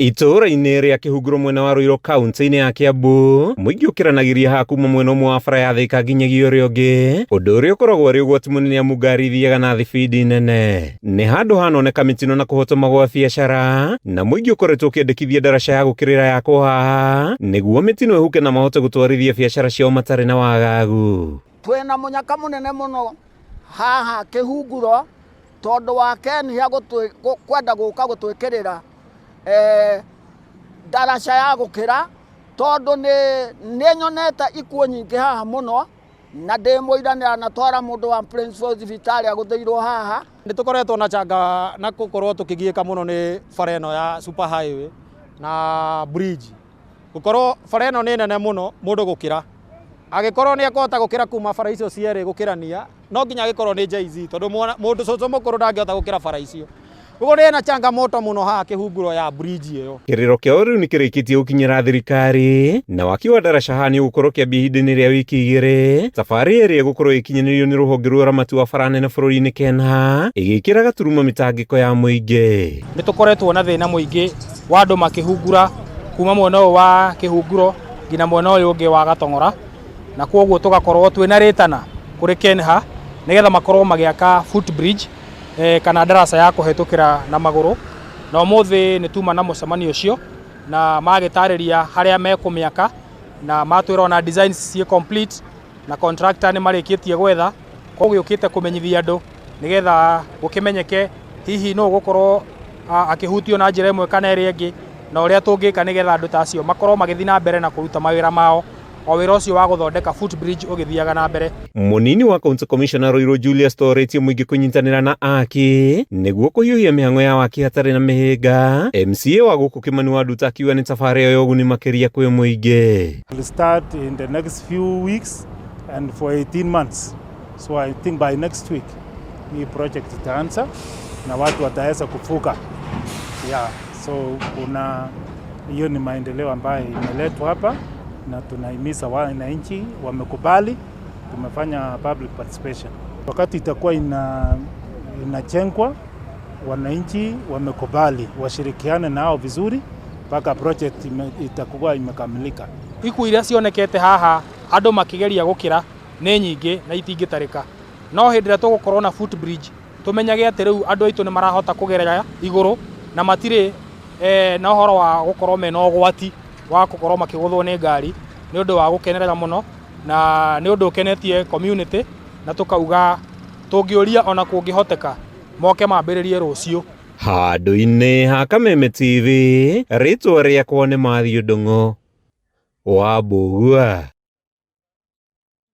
Itũũra-inĩ rĩa Kĩhunguro mwena wa Ruiru kaunti-inĩ ya Kiambu, mũingĩ ũkĩranagĩria haha kuma mwena ũmwe wa bara ya Thika nginyagia ũrĩa ũngĩ, ũndũ ũrĩa ũkoragwo ũrĩ ũgwati mũnene amu ngari ithiaga na thibindi nene. Nĩ handũ hanoneka mĩtino na kũhotoma gwa biacara, na mũingĩ ũkoretwo ũkĩendekithia ndaraca ya gũkĩrĩra yakwo haha nĩguo mĩtino ĩhuke na mahote gũtwarithia biacara ciao matarĩ na wagagu. Twĩna mũnyaka mũnene mũno haha Kĩhunguro tondũ wa Kenya kwenda gũka gũtwĩkĩrĩra ndaraca ya gũkĩra, tondũ nĩ nyonete ikuũ nyingĩ haha mũno, na ndĩ mũira nĩ anatwara mũndũ wa Principal thibitarĩ agũthĩirwo haha. Nĩ tũkoretwo na changa na gũkorwo tũkĩgiĩka mũno nĩ bara ĩno ya super highway na bridge. Gũkorwo bara ĩno nĩ nene mũno mũndũ gũkĩra. Angĩkorwo nĩ ekũhota gũkĩra kuma bara icio cierĩ gũkĩrania, no nginya agĩkorwo nĩ Jay Z tondũ mũndũ cũcũ mũkũrũ ndangĩhota gũkĩra bara icio. Koguo nĩ ĩna changamoto mũno haha kĩhunguro ya bridge ĩyo. Kĩrĩro kĩao rĩu nĩ kĩrĩkĩtie gũkinyĩra thirikari na waki wa ndaraca haha nĩ ũgũkorwo ũkĩambia ihinda-inĩ rĩa wiki igĩrĩ. Thabarĩ ĩrĩa ĩgũkorwo ĩgĩkinyanĩrio nĩ rũhonge rwa ũramati wa bara nene bũrũri-inĩ KENHA ĩgĩkĩra gaturuma mĩtangĩko ya mũingĩ. Nĩ tũkoretwo na thĩna mũingĩ wa andũ makĩhungura kuma mwena ũyũ wa kĩhunguro nginya mwena ũyũ ũngĩ wa Gatong'ora, na kwoguo tũgakorwo twĩna rĩtana kũrĩ KENHA nĩgetha makorwo magĩaka foot bridge kana ndaraca ya kũhetũkĩra na magũrũ. Na ũmũthĩ nĩ tuma na mũcemanio ũcio na magĩtarĩria harĩa mekũmĩaka na matwĩra ona designs ciĩ complete na contractor nĩ marĩkĩtie gwetha. Koguo gĩũkĩte kũmenyithia andũ nĩgetha gũkĩmenyeke hihi nũ ũgũkorwo akĩhutio na njĩra ĩmwe kana ĩrĩa ĩngĩ, na ũrĩa tũngĩka nĩgetha andũ ta acio makorwo magĩthiĩ na mbere na kũruta mawĩra mao o wĩra ũcio wa gũthondeka footbridge ũgĩthiaga na mbere. Mũnini wa County Commissioner Ruiru Julius Torĩtie mũingĩ kũnyitanĩra na aki nĩguo kũhiũhia mĩhang'o ya waki hatarĩ na mĩhĩnga. MCA wa gũkũ Kĩmani wa Nduta akiuga nĩ tabarĩra ya ũguni makĩria kwĩ mũingĩ. Will start in the next few weeks and for 18 months. So I think by next week hii project itaanza na watu wataweza kuvuka. Yeah, so kuna hiyo ni maendeleo ambayo imeletwa hapa na tunahimiza wananchi wamekubali. Tumefanya public participation. Wakati itakuwa inajengwa, wananchi wamekubali washirikiane nao vizuri mpaka project itakuwa imekamilika. Ikuũ iria cionekete haha andũ makĩgeria gũkĩra nĩ nyingĩ na itingĩtarĩka, no hĩndĩ ĩrĩa tũgũkorwo na footbridge tũmenyage atĩ rĩu andũ aitũ nĩ marahota kũgerera igũrũ na matirĩ na ũhoro wa gũkorwo mena ũgwati wa gũkorwo makĩgũthwo nĩ ngari. Nĩ ũndũ wa gũkenerera mũno na nĩ ũndũ ũkenetie community, na tũkauga tũngĩũria ona kũngĩhoteka moke mambĩrĩrie rũciũ. Handũ-inĩ ha Kameme TV, rĩtwa rĩakwa nĩ Matthew Ndung'u wa Mbũgua.